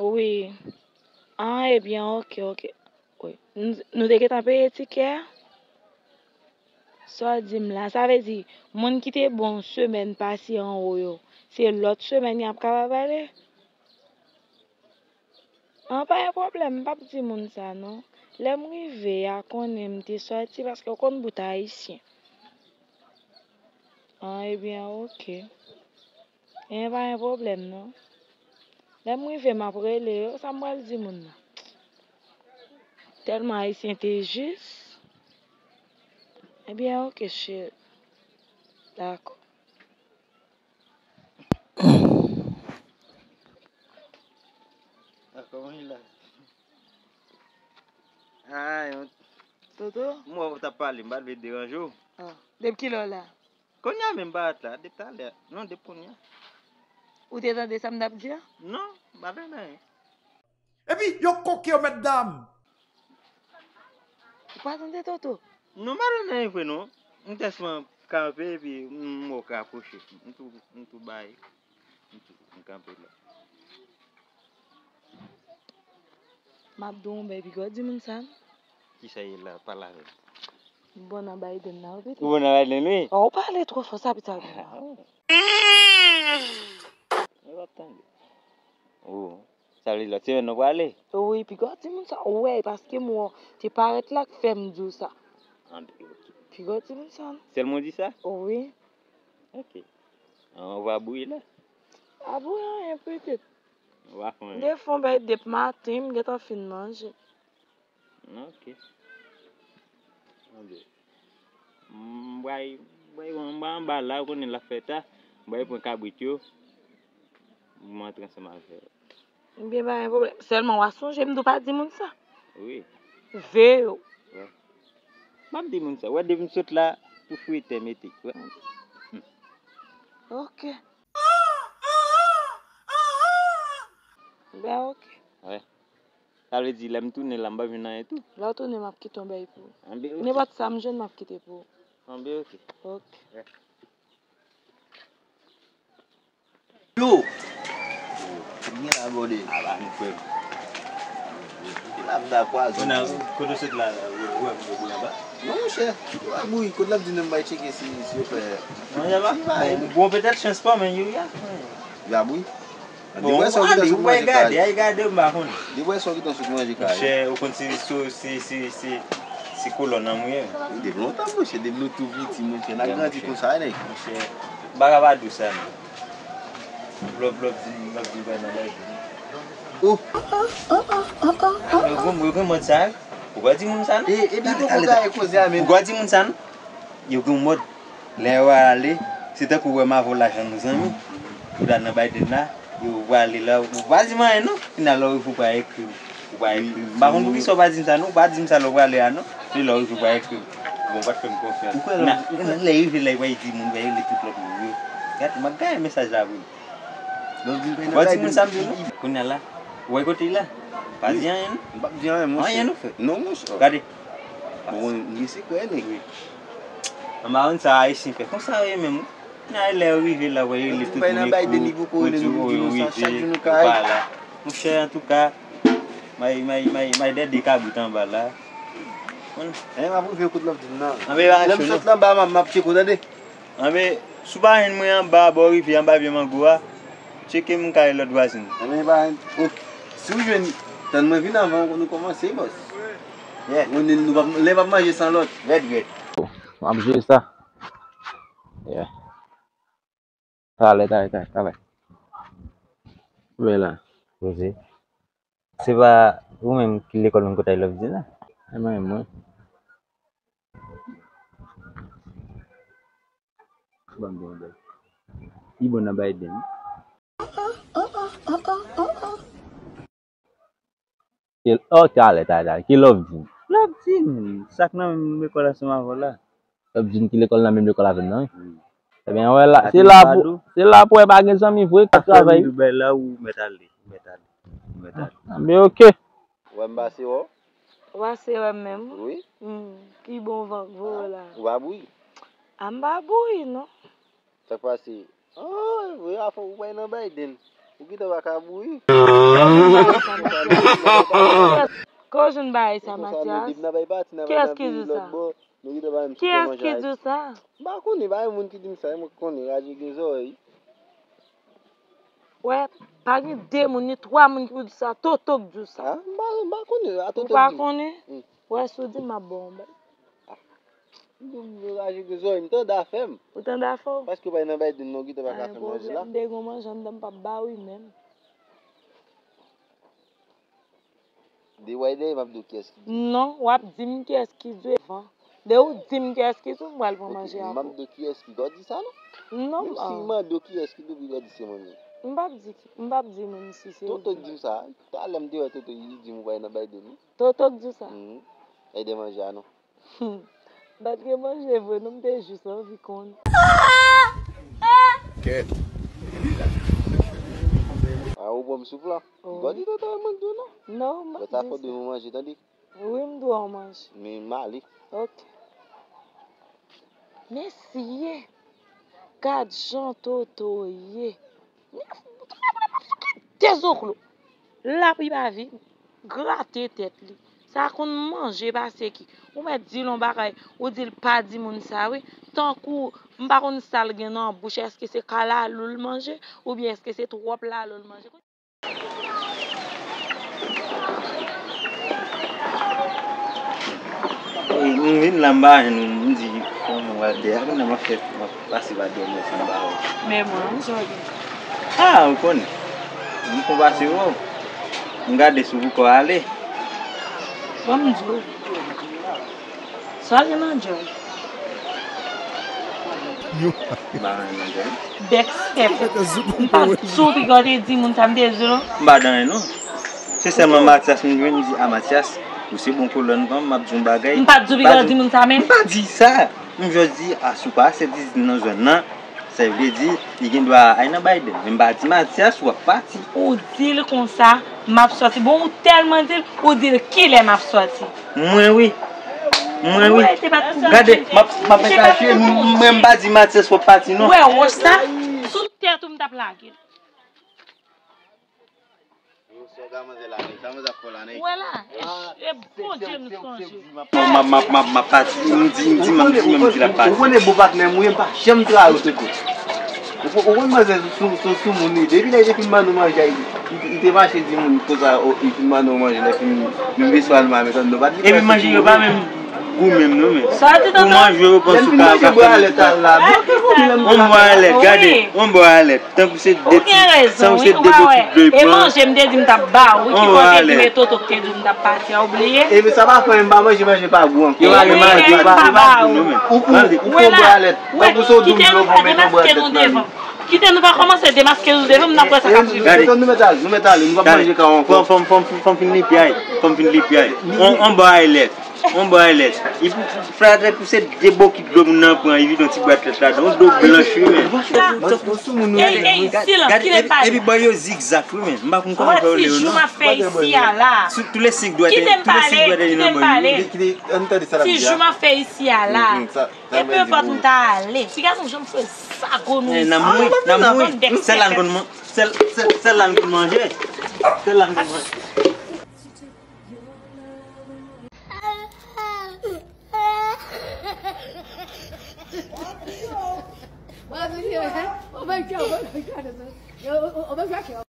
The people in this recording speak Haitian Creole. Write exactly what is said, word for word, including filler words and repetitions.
Wi. Ah, ebyen, oke, oke. Wi. Nou, nou te gentan peye tikè a? Sa w di m la, sa vle di, moun ki te bon semèn pase anwo yo, se lòt semèn y ap kapab ale? An, pa gen pwoblèm, m p ap di moun sa non. Lè m rive a, konnen m te sòti, paske w konn bout ayisyen. An, ebyen, oke. Ebyen, pa gen pwoblèm non. Lè m rive, m ap rele yo, sa m pral di moun nan? Tèlman ayisyen te jis. Ebyen, oke, cheri. Dakò. Ah, kòman li la? Ah, yon Toto? M wè w t ap pale, m pa t vle deranje w. Ah, depi kilè w la? Kounye a menm m parèt la, depi talè. Non, depi kounye a. Ou te tande sa m t ap di a? Non, m pa tande anyen. Epi yo koke yo, mètdam. Ou pa tande Toto? Non, m pa tande anyen vre non. M tèlman kanpe epi m wè w ka apwoche. M tou, m tou bay. M tou, m kanpe la. M ap di w yon bagay, piga w di moun sa non. Kisa ye la, pale avè m. M bon nan Biden la, wi, pitit. Ou bon nan Biden, wi? Oh, ou pale twò fò, sa pitit la. Mwen p ap tande. Oh, sa vle di lòt semèn nou prale? Wi, piga w di moun sa. Ou wè, paske m wè w te parèt la k fè m di w sa. An, ok. Piga w di moun sa. Sèlman w di sa? Wi. Ok. An, ou va bouyi la? A bouyi anyen, pitit. Ou pa fè anyen? M te fè yon bagay depi maten, m gentan fin manje. Ok. Mon Dieu. M bay, m bay, m bay anba la, ou konnen l ap fè ta. M bay pran kabrit yo. M antre ansanm avè yo. Ebyen, pa gen pwoblèm. Sèlman, w a sonje m di w pa di moun sa. Wi. Veye w. Wi. M ap di moun sa. Ou wè, depi m sot la, pou fouye tè mete. Wi. Ok. Ben, ok. Wi. Sa vle di, lè m tounen la, m p ap jwenn anyen tou? Lè w tounen, m ap kite yon bagay pou ou. Anben, ok. Nenpòt sa m jwenn, m ap kite pou ou. Anben, ok. Ok. Yo! Sa k gen la, bòdè? A ba nou, frè m. Ki lap da pwazon. Kote w sot la, ou wè m bouyi anba? Non, monchè. Ou pa bouyi. Kote lap di nan m bay tcheke si, si yo fè. Non, y a pa. Si pa. Bon, petèt chans pa w, men yo, y a. Y a bouyi. Bon, ou ale, ou bay gade, ay gade, m pa konnen. Depi wè sa w gentan sot manje kay. Monchè, ou konn si, si, si, si, si, si kolòn nan mwen. Wi, depi lontan, monchè, depi nou tou piti, monchè, n a grandi konsa, nèg. Monchè, m pa ka pa di w sa, non. Lòv, lòv di, lòv di, bay nan bay di. Oh! Yo gen, yo gen mòd sa, wi. Ou pa di moun sa, non. E, e, epi poko gaye koze a, men. Ou pa di moun sa, non. Yo gen yon mòd, lè yo ale, se tankou w wè m avè w la jan nou zanmi. Ou ta nan Biden la, yo prale la, ou pa di m anyen non. Kounye a lè w rive ou pa ekri m. Ou pa ekri m. M pa konn poukisa w pa di m sa non, ou pa di m sa lè w prale a non. Men lè w rive ou pa ekri m. Bon, ou pa t fè m konfyans. Kounye a, lè l rive la, li pral di moun, li pral rele tout lòt moun yo. Gade, m ap gaye mesaj la pou li. Ou pa di moun sa m di w non. Kounye a la, ou wè kote l la? Pa di anyen non. M p ap di anyen, monchè. Anyen nou fè. Non, monchè. Gade. Bon, m gen sekrè, nèg. Wi. Anba konn sa Ayisyen fè. Konsa yo ye menm, wi. Nan lè yo rive la, wè yo rele tout moun yo pou di yo rete, yo pa la. Monchè, antouka, may, may, may, may dède kabrit anba la. Konn. E, m ap rive kote lòt vin nan. Lè m sot la anba, m ap, m ap tcheke w, tande. Anben, si w pa jwenn mwen anba, bò rivyè, anba pye mango a, tcheke m kay lòt vwazen. Anben, pa, ok. Si w jwenn, tann mwen vin anvan nou kòmanse, bòs. Yeah. Nou, nou, nou p ap, lè p ap manje san lòt. Rèd, rèd. M ap jere sa. Yeah. Talè, talè, talè, talè. Men la. Poze. Se pa ou menm ki lekòl menm kote Love Dina? E mwen menm, wi. Ban m di yon bagay. Li bon nan Biden. Ki, oh, talè, talè, talè. Ki Love Dina? Love Dina, sa k nan menm lekòl ansanm avè w la. Love Dina ki lekòl nan menm lekòl avè m nan, wi. Wi. Ebyen, wè la, se la pou, se la pou wè pa gen zanmi vre k ap travay. Bay la ou mèt ale, ou mèt ale, ou mèt ale. Ah, men ok. Wè m pase wè w? Ou pase wè m menm? Wi. Hmm, ki bon van k voye w la. Ou pa bouyi? A m pa bouyi, non. Sa k pase? Oh, vre, afè ou bay nan Biden. Ou gentan pa ka bouyi. Kote w jwenn bagay sa, Matyas? Kiyès ki di w sa? Kiyès ki di w sa? M pa konnen, pa gen moun ki di m sa, e mwen ki konnen, raje gen zòrèy. Wè, pa gen de moun, ni twa moun ki pou di sa, Toto k di w sa. Ah, m pa, m pa konnen, a Toto k di m. Ou pa konnen? Hmm. Wè, si w di m, m ap ba w yon bagay. Ah. M raje gen zòrèy, m tande afè m. Ou tande afè w? Paske w pa nan bay de non, gentan pa ka fè manje la. M te gon manje anndan m p ap ba w li menm. De w ay dèyè m ap di w kiyès ki di. Non, w ap di m kiyès ki di w avan. Lè ou di m kiyès ki di w, m pral pran manje a pou ou. M ap di w kiyès ki di w sa non? Non. Menm si m mande w kiyès ki di w, pou w di se mwen menm. M p ap di, m p ap di moun si se ou. Toto k di m sa. Talè m te wè Toto, li di m ou pa nan bay de non. Toto k di w sa? Mhm. Ay de manje a non. Hmm. M pa t gen manje vre non, m te jis anvi konn. Kèt. A, ou ban m soup la. Wi. Gòdi Toto al mande w non. Non, m pa t di sa. Lòt afè w di m ou manje, tande. Wi, m dwe w manje. Men m ale. Ok. Mesye, gad jan Toto ye. Nèf, Toto la pou l ap sou ki dezoklo. Lapli pa vin grate tèt li. Sa konn manje pase ki. Ou mèt di l yon bagay, ou di l pa di moun sa wi. Tankou, m pa konn sa l gen nan bouch, èske se kalalou l manje, oubyen èske se twòp lalo l manje. E, m vin la, m pa jwenn ou, m di, fò mwen al dèyè, kounya m ap fè, m ap pase pa dèyè mwen san ba ou. Men mwen, jan w ye? Ah, ou konnen. M fon pase wè w. M gade si w poko ale. Ban m di w. Sa gen nan djòl? Yo. M pa gen nan djòl. Bèk sèp. M pa t sou piga w te di moun sa m te di w non. M pa dan anyen non. Se sèlman Matyas m jwenn, m di, "A Matyas, ou se bon kolòn pa m, m ap di yon bagay." M pa t di w piga w di moun sa menm. M pa di sa. M jis di, "A, si w pa aksepte di nan zòn nan, sa vle di, li gen dwa al nan Biden." Men m pa di Matyas, w ap pati. Ou di l konsa, "M ap sòti." Bon, ou tèlman di l, ou di l, "Kilè m ap sòti?" Mwen wi. Mwen wi. Gade, m ap, m ap enkache, mwen m pa di Matyas w ap pati non. Ou wè wòch sa? Sou tèt ou m t ap lage l. Ou wè la, e, e Bondye m sonje. M ap, m ap, m ap, m ap pati, m di, m di, m di, m di l ap pati. Ou konnen bon patnè m ou ye, m pa janm trayi w, Toto. Ou, ou konn manzè sou, sou, sou moun li. Depi lè li te fin ban nou manje a, li, li, li te mache di moun konsa, o, li fin ban nou manje, lè fin, menm beswa nou pa met anndan, nou pa t gen. Epi manje yo pa menm gou menm non, men. Sa di tonton? Ou manje yo panse ou ka, ka fè. On bwa alèt, gade, on bwa alèt. Tankou se de ti, tankou se de bon kit dlo li pran. E manje m te di m t ap ba ou, ki kote ki met Toto ki te di w m t ap pati a, ou bliye? Epi sa pa fè m pa manje, manje pa gou ankò. Yo pa gen manje, yo pa, yo pa gou non, men. Ou, ou, ou fè on bwa alèt. Tankou se w di w dlo pou met on bwa alèt nan li. Kite nou pa kòmanse demaske nou devan m, n ap wè sa k ap rive. Gade. Nou mèt ale, nou mèt ale, nou p ap manje ka ankò. Fò, fò, fò, fò m fin li pyay, fò m fin li pyay. On, on bwa alèt, on bwa alèt. Li pou, frè, pou se de bokit dlo moun nan pran, li vide yon ti bwat tèt ladan. On dlo blanch, wi, men. Ey, ey, silans, kite m pale. Epi bò yo zigzag, wi, men. M pa konn kòman fè yo le yo non. Wè ti jou m ap fè isi a la. Sou tou le senk dwèt, tou le senk dwèt li nan bò yo. Kite m pale, kite m pale. Ti jou m ap fè isi a la. E pe enpòt m ta ale. Ti gason, jan m fè sa gwo nou. Nan mouri, nan mouri. Sèl la n konn man-, sèl, sèl, sèl la n konn manje. Sèl la n konn manje. Oh my God, oh my God.